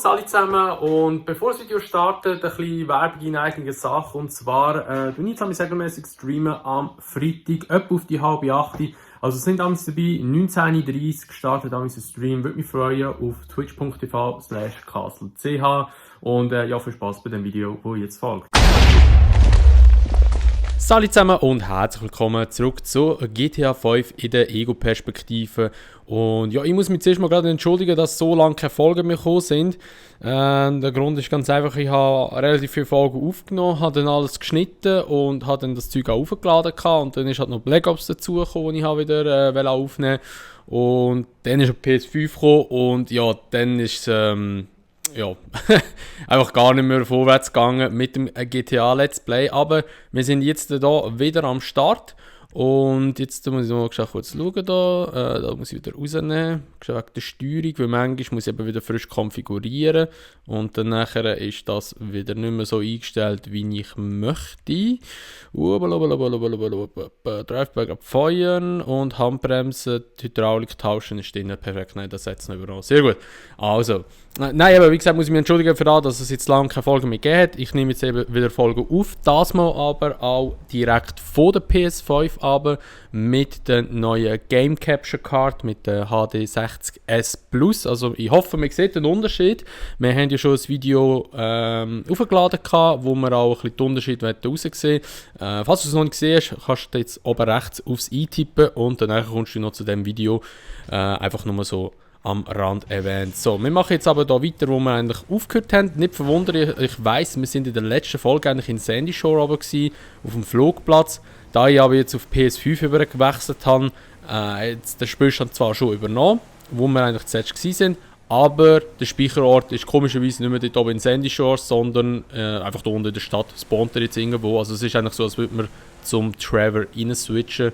Servus alle zusammen und bevor das Video startet, ein bisschen Werbung in eigener Sache und zwar tue ich jetzt regelmäßig streamen am Freitag, etwa auf die 7:30. Also sind damals dabei, 19:30 gestartet ein Stream, würde mich freuen auf twitch.tv/castle.ch und ja, viel Spaß bei dem Video, das jetzt folgt. Salut zusammen und herzlich willkommen zurück zu GTA 5 in der Ego-Perspektive. Und ja, ich muss mich zuerst mal gerade entschuldigen, dass so lange keine Folgen mehr gekommen sind. Der Grund ist ganz einfach, ich habe relativ viele Folgen aufgenommen, habe dann alles geschnitten und habe dann das Zeug auch aufgeladen gehabt. Und dann ist halt noch Black Ops dazugekommen, den ich wieder aufnehmen wollte. Und dann ist die PS5 gekommen und ja, dann ist es ja, einfach gar nicht mehr vorwärts gegangen mit dem GTA Let's Play. Aber wir sind jetzt da wieder am Start. Und jetzt muss ich noch kurz schauen. Da muss ich wieder rausnehmen. Wegen der Steuerung, weil manchmal muss ich eben wieder frisch konfigurieren. Und dann nachher ist das wieder nicht mehr so eingestellt, wie ich möchte. Driveback abfeuern und Handbremse, Hydraulik tauschen ist drin. Perfekt, nein, das setzt noch überall. Sehr gut. Also, nein, aber wie gesagt, muss ich mich entschuldigen für das, dass es jetzt lange keine Folge mehr gibt. Ich nehme jetzt eben wieder Folgen auf. Das mal aber auch direkt von der PS5 aber mit der neuen Game Capture Card, mit der HD60S Plus. Also ich hoffe, man sieht den Unterschied. Wir haben ja schon ein Video aufgeladen, wo wir auch ein bisschen den Unterschied raussehen. Falls du es noch nicht gesehen hast, kannst du jetzt oben rechts aufs eintippen und danach kommst du noch zu dem Video. Einfach nur so am Rand erwähnt. So, wir machen jetzt aber da weiter, wo wir eigentlich aufgehört haben. Nicht verwundern, ich weiss, wir sind in der letzten Folge eigentlich in Sandy Shore aber gewesen, auf dem Flugplatz. Da ich aber jetzt auf PS5 übergewechselt habe, jetzt den Spielstand zwar schon übernommen, wo wir eigentlich zuletzt waren, aber der Speicherort ist komischerweise nicht mehr dort oben in Sandy Shore, sondern einfach da unten in der Stadt spawnt er jetzt irgendwo. Also es ist eigentlich so, als würde man zum Trevor rein switchen.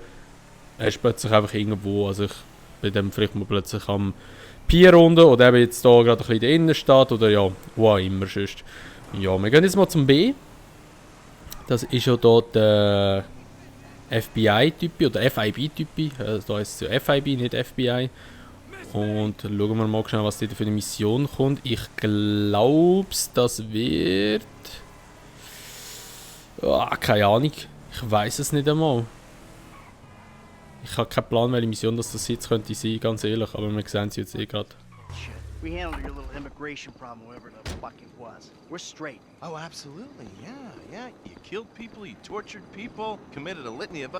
Er ist plötzlich einfach irgendwo, also ich bin dann vielleicht mal plötzlich am Pier unten oder eben jetzt hier gerade ein bisschen in der Innenstadt oder ja, wo auch immer sonst. Ja, wir gehen jetzt mal zum B. Das ist ja dort der FBI-Typi oder FIB-Typi. Da ist es ja FIB, nicht FBI. Und schauen wir mal schnell, was dort für eine Mission kommt. Ich glaube, das wird... Oh, keine Ahnung. Ich weiß es nicht einmal. Ich habe keinen Plan, welche Mission das jetzt könnte sein, ganz ehrlich. Aber wir sehen sie jetzt eh gerade. We handled your little immigration problem, whoever the fuck it was. We're straight. Oh, absolutely. Yeah. You killed people, you tortured people, committed a litany of...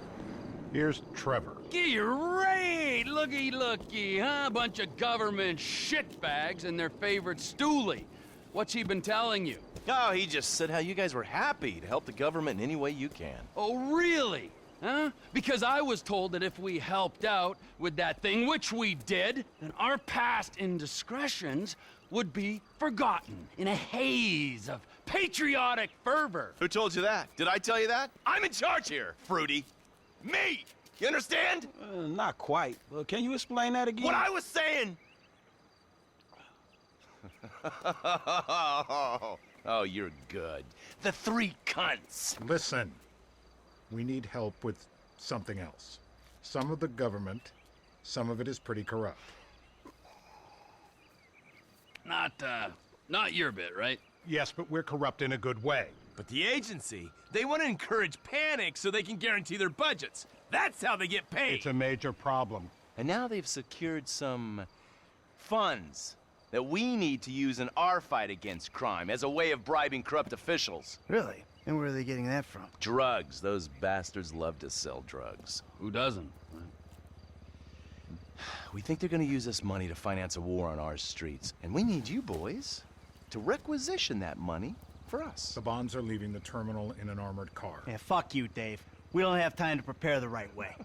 Here's Trevor. Great! Looky, huh? Bunch of government shitbags and their favorite stoolie. What's he been telling you? Oh, he just said how you guys were happy to help the government in any way you can. Oh, really? Huh? Because I was told that if we helped out with that thing, which we did, then our past indiscretions would be forgotten in a haze of patriotic fervor. Who told you that? Did I tell you that? I'm in charge here, Fruity. Me! You understand? Not quite. Can you explain that again? What I was saying! Oh, you're good. The three cunts. Listen. We need help with something else. Some of the government, some of it is pretty corrupt. Not your bit, right? Yes, but we're corrupt in a good way. But the agency, they want to encourage panic so they can guarantee their budgets. That's how they get paid. It's a major problem. And now they've secured some funds that we need to use in our fight against crime as a way of bribing corrupt officials. Really? And where are they getting that from? Drugs. Those bastards love to sell drugs. Who doesn't? We think they're gonna use this money to finance a war on our streets. And we need you boys to requisition that money for us. The bonds are leaving the terminal in an armored car. Yeah, fuck you, Dave. We don't have time to prepare the right way.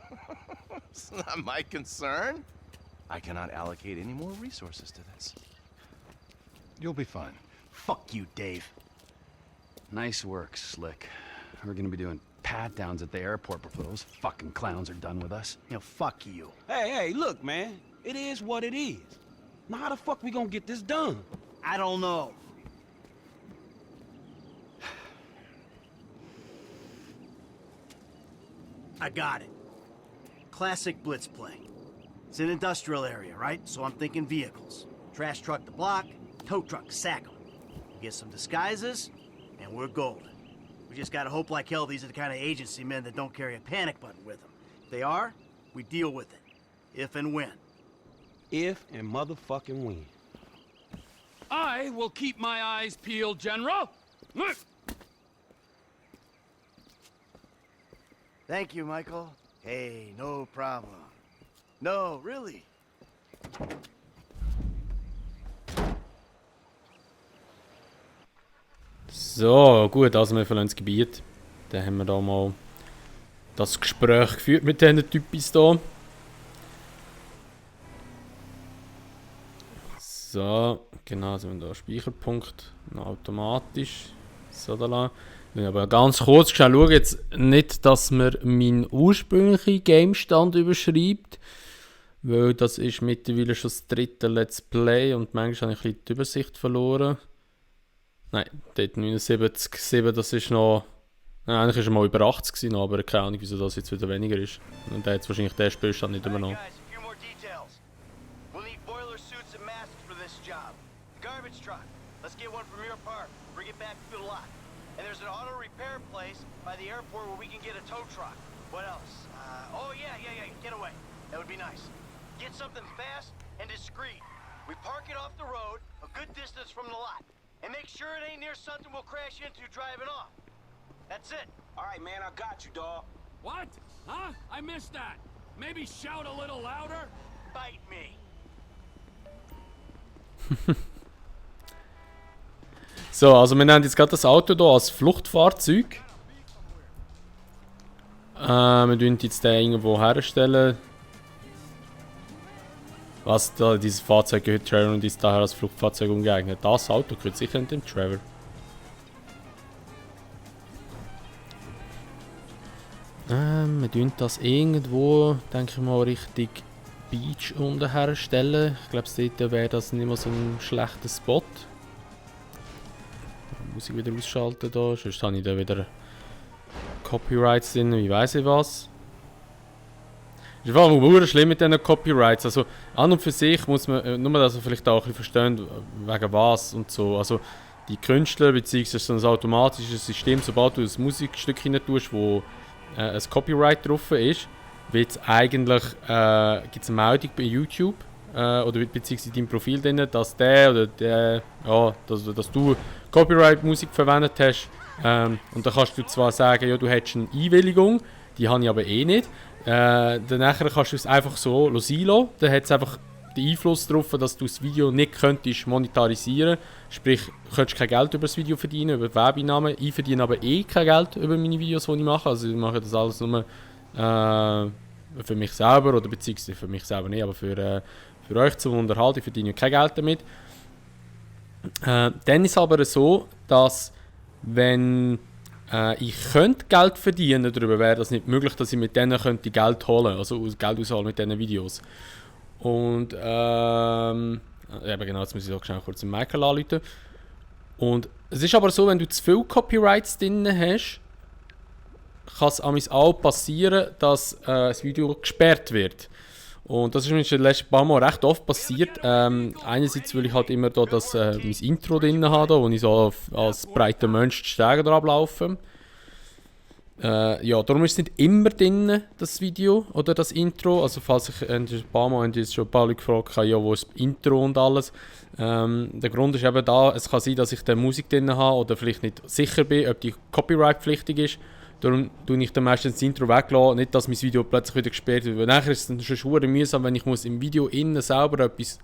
It's not my concern. I cannot allocate any more resources to this. You'll be fine. Fuck you, Dave. Nice work, Slick. We're gonna be doing pat-downs at the airport before those fucking clowns are done with us. You know, fuck you. Hey, look, man. It is what it is. Now how the fuck we gonna get this done? I don't know. I got it. Classic blitz play. It's an industrial area, right? So I'm thinking vehicles. Trash truck the block, tow truck, sack them. Get some disguises, and we're golden. We just gotta hope like hell these are the kind of agency men that don't carry a panic button with them. If they are, we deal with it. If and when. If and motherfucking when. I will keep my eyes peeled, General. Thank you, Michael. Hey, no problem. No, really. So, gut, also wir verlassen das Gebiet. Dann haben wir da mal das Gespräch geführt mit diesen Typis hier. So, genau, sind wir da Speicherpunkt, automatisch. So, da lang. Aber ganz kurz schauen jetzt nicht, dass man meinen ursprünglichen Game-Stand überschreibt. Weil das ist mittlerweile schon das dritte Let's Play und manchmal habe ich ein bisschen die Übersicht verloren. Nein, dort 79,7, das ist noch... Nein, eigentlich war er mal über 80 gewesen, aber keine Ahnung, wieso das jetzt wieder weniger ist. Und der hat wahrscheinlich den Spielstand nicht übernommen. Guys, a few more details. We'll need boiler suits and masks for this job. The garbage truck. Let's get one from your park. Bring it back to the lot. And there's an auto repair place by the airport where we can get a tow truck. What else? Oh yeah. Get away. That would be nice. Get something fast and discreet. We park it off the road, a good distance from the lot. And make sure it ain't near something we'll crash into driving off. That's it. All right, man, I got you, dawg. What? Huh? I missed that. Maybe shout a little louder? Bite me. So, also wir nehmen jetzt gerade das Auto hier als Fluchtfahrzeug. Wir tun jetzt den irgendwo herstellen. Was da, dieses Fahrzeug gehört Trevor und ist daher als Fluchtfahrzeug umgeeignet. Das Auto gehört sicher nicht dem Trevor. Wir tun das irgendwo, denke ich mal, Richtung Beach unten herstellen. Ich glaube, dort wäre das nicht mehr so ein schlechter Spot. Muss ich wieder ausschalten da, sonst habe ich da wieder Copyrights drin, wie weiss ich was. Das ist vor allem schlimm mit diesen Copyrights. Also an und für sich muss man, nur dass man vielleicht auch ein bisschen verstehen, wegen was und so. Also die Künstler bzw. so ein automatisches System, sobald du ein Musikstück rein tust, wo ein Copyright drauf ist, wird eigentlich gibt es eine Meldung bei YouTube oder beziehungsweise in deinem Profil drin, dass der oder der, ja, dass du Copyright-Musik verwendet hast. Und dann kannst du zwar sagen, ja, du hättest eine Einwilligung, die habe ich aber eh nicht. Danach kannst du es einfach so sein lassen. Dann hat es einfach den Einfluss darauf, dass du das Video nicht könntest monetarisieren. Sprich, du könntest kein Geld über das Video verdienen, über Werbeeinnahmen. Ich verdiene aber eh kein Geld über meine Videos, die ich mache. Also ich mache das alles nur für mich selber, oder beziehungsweise für mich selber nicht, aber für euch zum Unterhalten. Ich verdiene kein Geld damit. Dann ist es aber so, dass wenn ich könnte Geld verdienen darüber, wäre das nicht möglich, dass ich mit denen könnte Geld holen, also Geld ausholen mit diesen Videos. Und eben genau, jetzt muss ich auch schnell kurz den Michael anrufen. Und es ist aber so, wenn du zu viele Copyrights drin hast, kann es auch passieren, dass das Video gesperrt wird. Und das ist mir in den letzten paar Mal recht oft passiert. Einerseits will ich halt immer da mein Intro drin haben, wo ich so als breiter Mensch die Stege drauf laufe. Ja, darum ist es nicht immer drin, das Video oder das Intro. Also falls ich ein paar Mal jetzt schon ein paar Leute gefragt habe, ja, wo ist das Intro und alles. Der Grund ist eben da, es kann sein, dass ich da Musik drin habe oder vielleicht nicht sicher bin, ob die copyright-pflichtig ist. Darum tue ich dann meistens das Intro weglassen, nicht, dass mein Video plötzlich wieder gesperrt wird. Weil nachher ist es dann schon schwer mühsam, wenn ich im Video innen selber etwas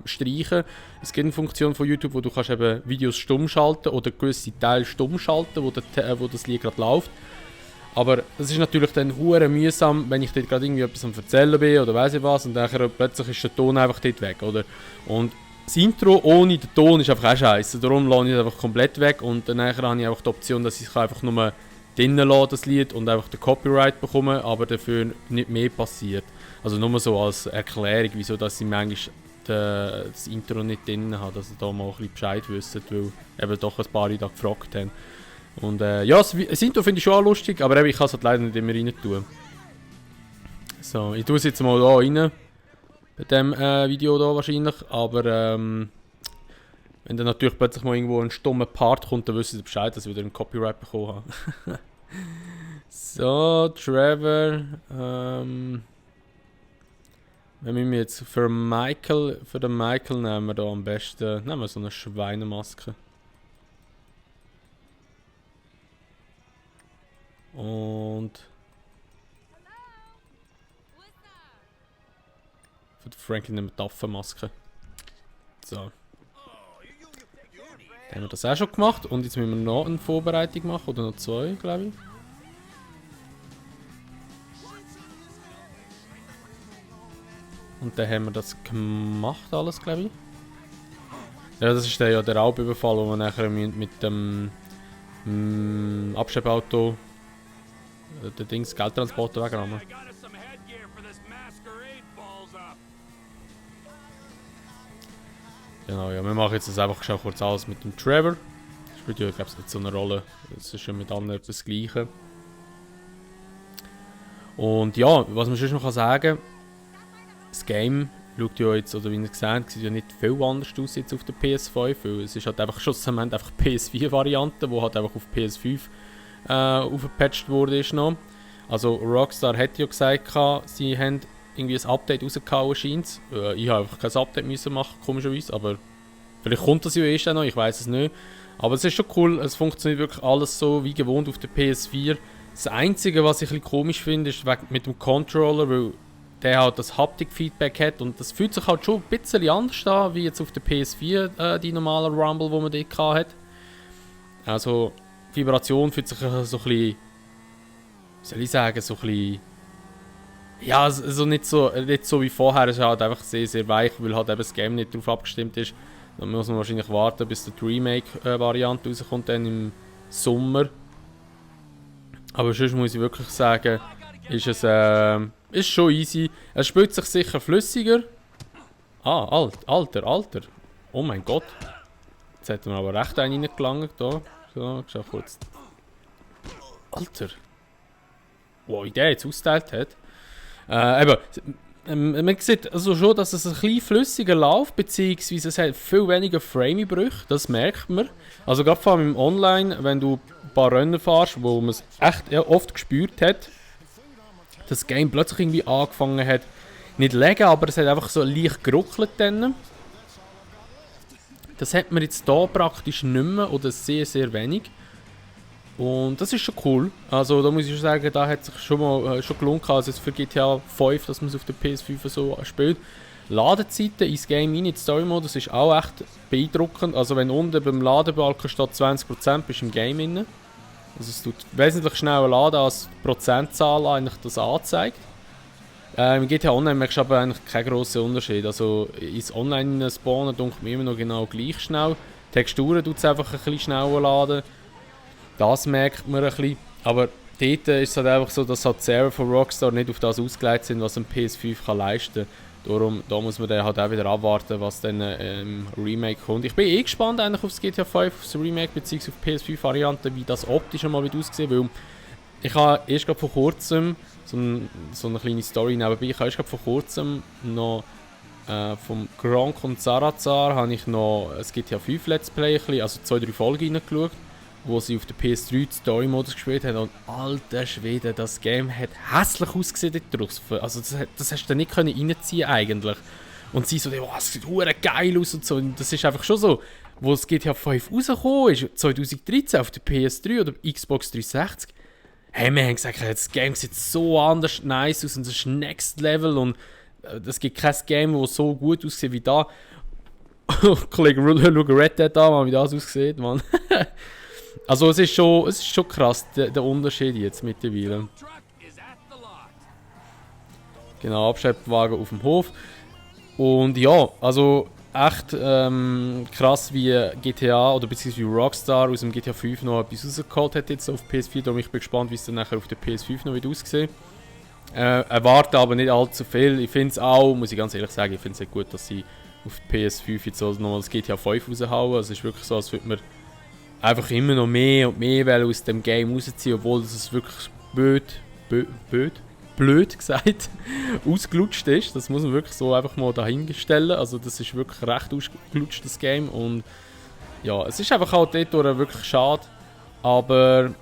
streichen muss. Es gibt eine Funktion von YouTube, wo du kannst eben Videos stumm schalten oder gewisse Teile stumm schalten, wo das Lied gerade läuft. Aber das ist natürlich dann hure mühsam, wenn ich dort gerade irgendwie etwas am Erzählen bin oder weiss ich was und nachher plötzlich ist der Ton einfach dort weg, oder? Und das Intro ohne den Ton ist einfach auch scheiße. Darum lasse ich es einfach komplett weg und dann habe ich einfach die Option, dass ich es einfach nur drinnen lasse, das Lied, und einfach den Copyright bekomme, aber dafür nicht mehr passiert. Also nur so als Erklärung, wieso dass ich manchmal das Intro nicht drin habe, dass ihr da mal ein bisschen Bescheid wisst, weil eben doch ein paar Leute da gefragt haben. Und ja, das Intro finde ich schon auch lustig, aber eben, ich kann es halt leider nicht immer rein tun. So, ich tue es jetzt mal da rein, bei diesem Video da wahrscheinlich, aber Wenn dann natürlich plötzlich mal irgendwo ein stummer Part kommt, dann wissen sie Bescheid, dass ich wieder einen Copyright bekommen habe. So, Trevor. Wenn wir jetzt für den Michael nehmen wir da am besten nehmen wir so eine Schweinemaske. Und für den Franklin nehmen wir die Affenmaske. So. Dann haben wir das auch schon gemacht und jetzt müssen wir noch eine Vorbereitung machen, oder noch 2, glaube ich. Und dann haben wir das gemacht, alles, glaube ich. Ja, das ist dann ja der Raubüberfall, wo wir nachher mit dem Abschleppauto der Dings Geldtransporter wegrammen. Genau, ja, wir machen jetzt das einfach schon kurz alles mit dem Trevor. Das spielt ja, glaube ich, nicht so eine Rolle. Das ist ja mit allen etwas das Gleiche. Und ja, was man schon noch sagen kann, das Game schaut ja jetzt, oder wie ihr seht, sieht ja nicht viel anders aus jetzt auf der PS5, weil es ist halt einfach schlussendlich einfach die PS4-Variante, die halt einfach auf PS5 aufgepatcht wurde ist noch. Also Rockstar hat ja gesagt, sie haben irgendwie ein Update rausgehauen scheint. Ich habe einfach kein Update müssen machen, komischerweise, aber vielleicht kommt das ja erst noch, ich weiß es nicht. Aber es ist schon cool, es funktioniert wirklich alles so wie gewohnt auf der PS4. Das Einzige, was ich ein bisschen komisch finde, ist mit dem Controller, weil der halt das Haptik-Feedback hat und das fühlt sich halt schon ein bisschen anders an, wie jetzt auf der PS4 die normale Rumble, die man dort hat. Also Vibration fühlt sich so ein bisschen, wie soll ich sagen, so ein bisschen, ja, also nicht so wie vorher, es ist halt einfach sehr, sehr weich, weil halt eben das Game nicht darauf abgestimmt ist. Dann muss man wahrscheinlich warten, bis die Remake-Variante rauskommt, dann im Sommer. Aber sonst muss ich wirklich sagen, ist es ist schon easy. Es spielt sich sicher flüssiger. Ah, Alter. Oh mein Gott. Jetzt hat man aber recht einen reingelangt. Da. So, schau kurz. Alter. Wow, wie der jetzt ausgeteilt hat. Man sieht also schon, dass es ein bisschen flüssiger läuft, beziehungsweise es hat viel weniger Frame-Brüche, das merkt man. Also gerade vor allem im Online, wenn du ein paar Rennen fährst, wo man es echt oft gespürt hat, das Game plötzlich irgendwie angefangen hat, nicht legen, aber es hat einfach so leicht geruckelt dann. Das hat man jetzt hier praktisch nicht mehr oder sehr, sehr wenig. Und das ist schon cool. Also da muss ich schon sagen, da hat sich schon mal schon gelungen, also jetzt für GTA 5, dass man es auf der PS5 so spielt. Ladezeiten ins Game rein, in die Story-Modus ist auch echt beeindruckend. Also wenn unten beim Ladebalken steht 20%, bist du im Game drin. Also es tut wesentlich schneller laden, als die Prozentzahl eigentlich das anzeigt. Im GTA Online merkst du aber eigentlich keinen grossen Unterschied. Also ins Online spawnen denkt mir immer noch genau gleich schnell. Texturen tut es einfach ein bisschen schneller laden. Das merkt man ein bisschen. Aber dort ist es halt einfach so, dass halt die Server von Rockstar nicht auf das ausgelegt sind, was ein PS5 kann leisten kann. Darum da muss man dann halt auch wieder abwarten, was dann im Remake kommt. Ich bin gespannt eigentlich auf das GTA 5, auf das Remake bzw. auf die PS5-Variante, wie das optisch mal wieder aussieht, weil ich habe erst gerade vor kurzem, so eine kleine Story nebenbei, ich habe erst gerade vor kurzem noch vom Gronk und Sarazar habe ich noch ein GTA 5 Let's Play, also 2-3 Folgen reingeschaut, wo sie auf der PS3 den Story-Modus gespielt haben und alter Schwede, das Game hat hässlich ausgesehen dort drauf. Also das hast du nicht reinziehen eigentlich. Und sie so, oh, es sieht verdammt geil aus und so. Und das ist einfach schon so, wo das GTA 5 rausgekommen ist, 2013 auf der PS3 oder Xbox 360. Hey, wir haben gesagt, das Game sieht so anders nice aus und das ist Next Level und es gibt kein Game, das so gut aussieht wie da. Kollege, schau Red Dead an, wie das aussieht, Mann. Also es ist schon krass, der Unterschied jetzt mittlerweile. Genau, Abschleppwagen auf dem Hof. Und ja, also echt krass, wie GTA oder beziehungsweise Rockstar aus dem GTA 5 noch etwas rausgeholt hat jetzt auf PS4. Darum ich bin gespannt, wie es dann nachher auf der PS5 noch wieder aussieht. Erwarte aber nicht allzu viel. Ich finde es auch, muss ich ganz ehrlich sagen, ich finde es nicht gut, dass sie auf der PS5 jetzt also nochmal das GTA 5 raushauen. Also es ist wirklich so, als würde man einfach immer noch mehr und mehr aus dem Game rausziehen, obwohl das wirklich blöd gesagt ausgelutscht ist. Das muss man wirklich so einfach mal dahinstellen. Also das ist wirklich recht ausgelutscht, das Game. Und ja, es ist einfach halt dort wirklich schade. Aber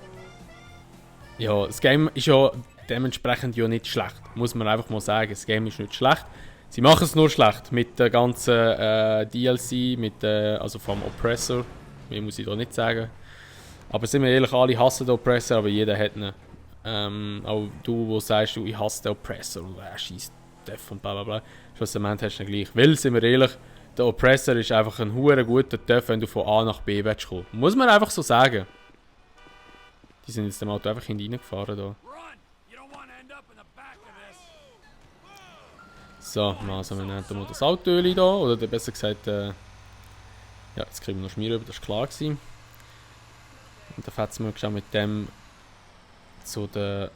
ja, das Game ist ja dementsprechend ja nicht schlecht. Muss man einfach mal sagen, das Game ist nicht schlecht. Sie machen es nur schlecht mit der ganzen DLC, also vom Oppressor. Mehr muss ich da nicht sagen. Aber sind wir ehrlich, alle hassen den Oppressor, aber jeder hat ihn. Auch du, wo sagst, ich hasse den Oppressor und scheiß Death und bla bla bla. Schlussendlich hast du ihn gleich. Weil, sind wir ehrlich, der Oppressor ist einfach ein hure guter Death, wenn du von A nach B willst kommen. Muss man einfach so sagen. Die sind jetzt dem Auto einfach hineingefahren da. So, also wir nehmen mal das Auto da, oder besser gesagt, ja, jetzt kriegen wir noch Schmier über, das war klar gewesen. Und dann fetzen wir schon mit dem zu der,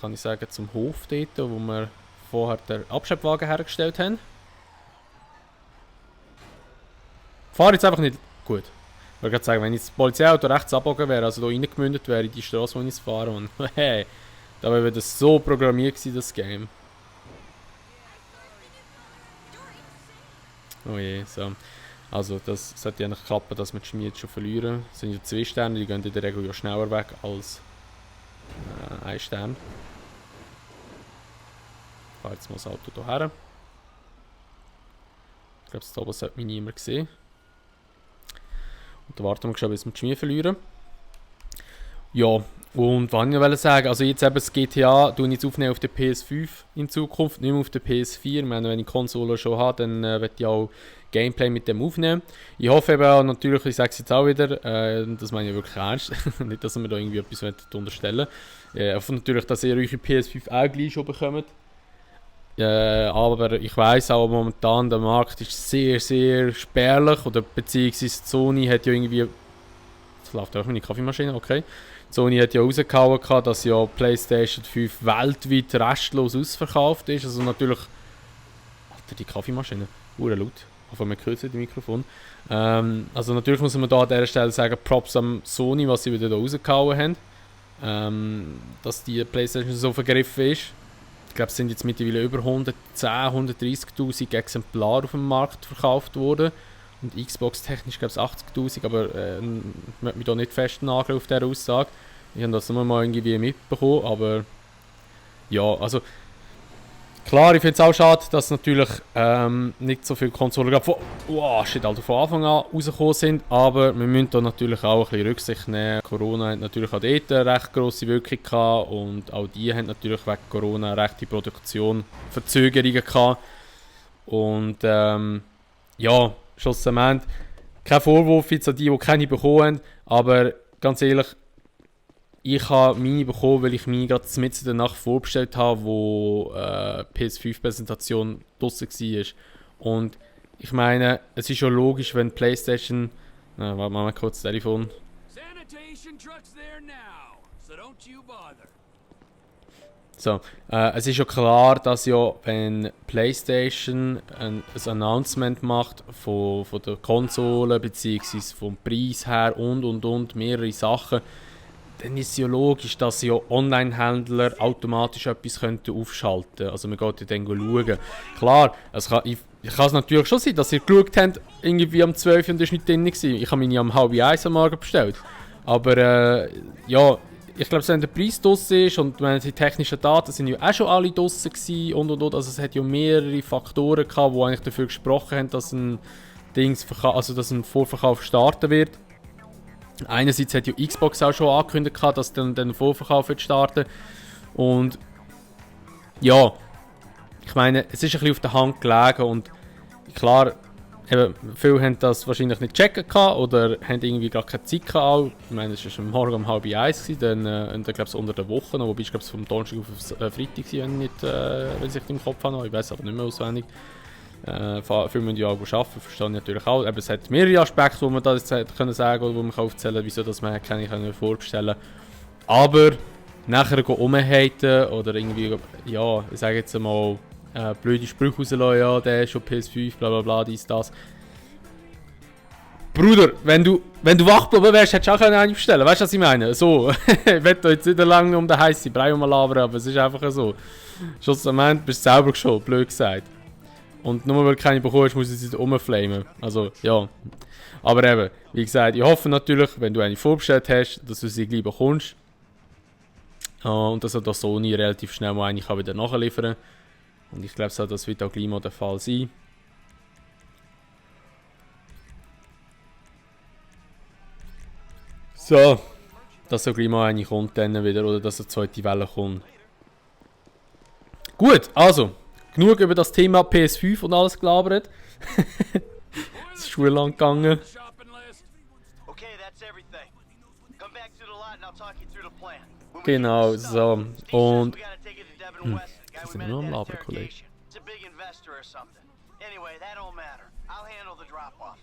kann ich sagen, zum Hof dort, wo wir vorher den Abschleppwagen hergestellt haben. Fahre jetzt einfach nicht gut. Ich wollte gerade sagen, wenn jetzt das Polizeiauto rechts abgebogen wäre, also hier reingemündet wäre in die Straße, wo ich fahre, und hey, da wäre das so programmiert gewesen, das Game. Oh je, so. Also das sollte ja nicht klappen, dass wir die Chemie jetzt schon verlieren. Das sind ja 2 Sterne, die gehen in der Regel ja schneller weg als 1 Stern. Ich fahre jetzt mal das Auto hierher. Ich glaube, da oben sollte mich niemand sehen. Und dann warten wir schon, bis wir die Chemie verlieren. Ja, und was ich noch sagen, also jetzt eben das GTA tue ich jetzt aufnehmen auf der PS5 in Zukunft, nicht mehr auf der PS4. Ich meine, wenn ich die Konsole schon habe, dann werde ich auch Gameplay mit dem aufnehmen. Ich hoffe eben auch natürlich, ich sage es jetzt auch wieder, das meine ich wirklich ernst, nicht, dass ihr mir da irgendwie etwas unterstellen wollt. Ich hoffe natürlich, dass ihr eure PS5 auch gleich schon bekommt. Aber ich weiss auch momentan, der Markt ist sehr, sehr spärlich, oder beziehungsweise Sony hat ja irgendwie... Jetzt läuft auch meine Kaffeemaschine, okay. Sony hat ja rausgehauen, dass ja PlayStation 5 weltweit restlos ausverkauft ist. Also natürlich... Alter, die Kaffeemaschine. Laut. Von mir gehört das Mikrofon. Also natürlich muss man da an dieser Stelle sagen, Props an Sony, was sie wieder da rausgehauen haben. Dass die PlayStation so vergriffen ist. Ich glaube, es sind jetzt mittlerweile über 130'000 Exemplare auf dem Markt verkauft worden. Und Xbox technisch glaube ich 80'000, aber ich möchte mich da nicht fest nageln auf dieser Aussage. Ich habe das nur mal irgendwie mitbekommen, aber ja, also klar, ich finde es auch schade, dass natürlich nicht so viele Konsolen von Anfang an rausgekommen sind, aber wir müssen da natürlich auch ein bisschen Rücksicht nehmen. Corona hat natürlich auch dort eine recht grosse Wirkung gehabt und auch die haben natürlich wegen Corona eine rechte Produktion Verzögerungen gehabt. Und ja, schlussendlich kein Vorwurf jetzt an die keine bekommen haben, aber ganz ehrlich, ich habe meine bekommen, weil ich mich gerade mitten in der Nacht vorbestellt habe, wo PS5-Präsentation draussen war. Und ich meine, es ist schon logisch, wenn PlayStation... warte mal kurz das Telefon. So, es ist ja klar, dass ja, wenn PlayStation ein Announcement macht von der Konsole, beziehungsweise vom Preis her und mehrere Sachen, dann ist es ja logisch, dass ja Online-Händler automatisch etwas aufschalten könnten. Also man geht ja dann schauen. Klar, kann es natürlich schon sein, dass ihr geschaut habt, irgendwie am 12 und das war nicht drin. Ich habe meine am 12:30 am Morgen bestellt. Aber ja, ich glaube, wenn der Preis draussen ist und wenn die technischen Daten sind ja auch schon alle draussen gewesen und. Also es hat ja mehrere Faktoren gehabt, die eigentlich dafür gesprochen haben, dass ein Vorverkauf starten wird. Einerseits hat ja Xbox auch schon angekündigt, dass dann der Vorverkauf wird starten. Und ja, ich meine, es ist ein bisschen auf der Hand gelegen und klar, eben, viele haben das wahrscheinlich nicht checken oder haben irgendwie gar keine Zeit gehabt. Ich meine, es war morgen um 12:30, dann glaube ich unter der Woche noch, wobei ich glaube es vom Donnerstag auf Freitag war, wenn ich es im Kopf habe, ich weiß aber nicht mehr auswendig. Viele müssen ja auch arbeiten, verstehe ich natürlich auch. Aber es hat mehrere Aspekte, wo man das können sagen oder wo man aufzählen kann, wieso dass man keine vorbestellen kann. Aber nachher umhaten oder irgendwie, ja, ich sage jetzt mal, blöde Sprüche rauslassen, ja, der ist schon PS5, bla bla bla, dies, das. Bruder, wenn du wach geblieben wärst, hättest du auch eine bestellen. Weißt du, was ich meine? So, ich will da jetzt nicht lange um den heißen Brei labern, aber es ist einfach so. Schlussendlich bist du selber schon, blöd gesagt. Und nur weil du keine bekommst, muss ich sie rumflamen. Also, ja. Aber eben, wie gesagt, ich hoffe natürlich, wenn du eine vorbestellt hast, dass du sie gleich bekommst. Und dass er das Sony relativ schnell mal eine kann wieder nachliefern kann. Und ich glaube, das wird auch gleich mal der Fall sein. So. Dass so gleich mal eine kommt dann wieder, oder dass eine zweite Welle kommt. Gut, also. Genug über das Thema PS5 und alles gelabert. Es ist schon lang gegangen. Okay, that's everything. Come back to the lot and I'll talk you through the plan. When we Genau, get this so. done, Steve says Und we gotta take it to Devin West, the guy das we sind met wir at noch am that Labern, Kollege. interrogation. It's a big investor or something. Anyway, that don't matter. I'll handle the drop-off.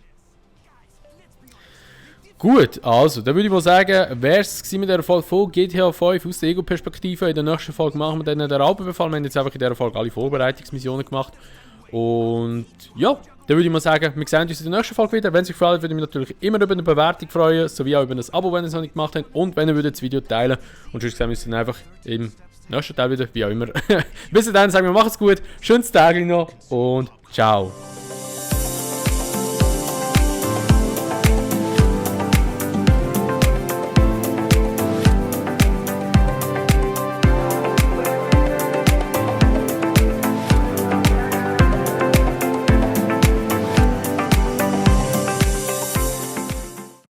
Gut, also, dann würde ich mal sagen, wäre es mit dieser Folge von GTA 5 aus der Ego-Perspektive. In der nächsten Folge machen wir dann den Raubüberfall. Wir haben jetzt einfach in dieser Folge alle Vorbereitungsmissionen gemacht. Und ja, dann würde ich mal sagen, wir sehen uns in der nächsten Folge wieder. Wenn es euch gefällt, würde ich mich natürlich immer über eine Bewertung freuen, sowie auch über ein Abo, wenn ihr es noch nicht gemacht habt. Und wenn ihr das Video teilen würdet. Und sonst sehen wir uns dann einfach im nächsten Teil wieder, wie auch immer. Bis dann, sagen wir, macht's gut, schönes Tag noch und ciao.